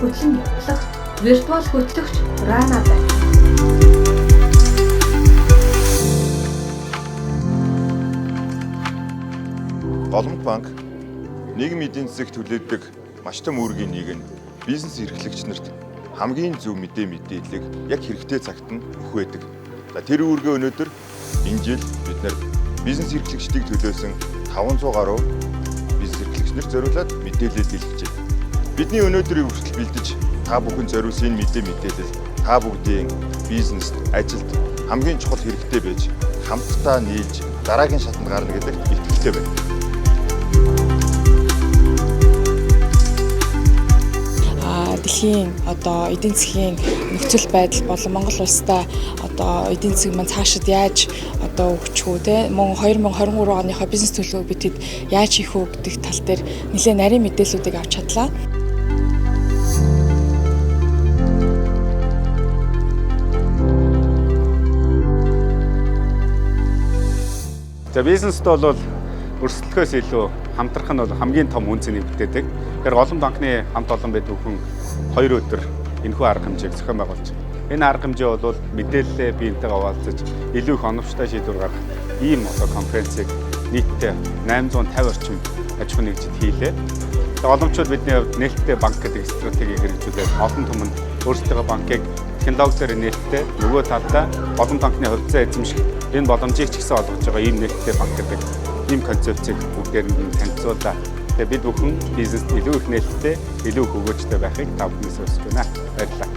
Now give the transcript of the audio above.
Хөтлөн явуулах виртуал хөтлөгч Рана байна. Голомт банк нийгмийн эдийн засагт төлөөлдөг маш том үүргийн нэг нь бизнес эрхлэгч нарт хамгийн зөв мэдээллийг яг хэрэгтэй цагт нь өгөх байдаг. За, тэр үүргээ өнөөдөр энэ жил бид нар бизнес эрхлэгчдийг төлөөсөн 500 гаруй бизнес эрхлэгч нар зориулаад мэдээлэл дэлгэж байна. Бидний өнөөдрийг хүртэл бэлдэж та бүхэн зориулсан энэ мэдээлэл та бүгдийн бизнест, ажилд хамгийн чухал хэрэгтэй байж хамтдаа нийлж дараагийн шатанд гарна гэдэгт итгэлтэй байна. Дэлхийн одоо эдийн засгийн нөхцөл байдал болон Монгол улстай одоо эдийн засаг маань цаашид яаж одоо өгчих үү те, мөн 2023 оныхоо бизнес төлөвлөгөөг бид хэд яаж хийх үү гэдэг тал дээр нэлээд нарийн мэдээллүүдийг авч чадлаа. За, бизнест бол өрсөлдөхөөс илүү хамтрах нь бол хамгийн том үнэ цэнийг бүтээдэг. Тэгэхээр Голомт банкны хамт олон бид бүхэн 2 өдөр энэхүү арга хэмжээг зохион байгуулж байна. Энэ арга хэмжээ бол мэдээллээ биентэйгээ хуваалцаж илүү их оновчтой шийдвэр гаргах ийм одоо конференцийг нийтдээ 850 орчим аж ахуйн нэгжид хийлээ. Тэгээ голомтчууд бидний хувьд нээлттэй банк гэдэг стратегийг хэрэгжүүлээд олон түмэнд өөрсдийнхөө банкыг технологи дээр нээлттэй, нөгөө талдаа Голомт банкны хувьцаа эзэмших энэ боломжийг ч гэсэн олгож байгаа ийм нээлттэй банк гэдэг ийм концепцийг бүгдээрэнд нь танилцуулаа. Тэгээ бид бүхэн бизнест илүү их нээлттэй, илүү их өгөөжтэй байхыг та бүхнээс хүсэж байна. Баярлалаа.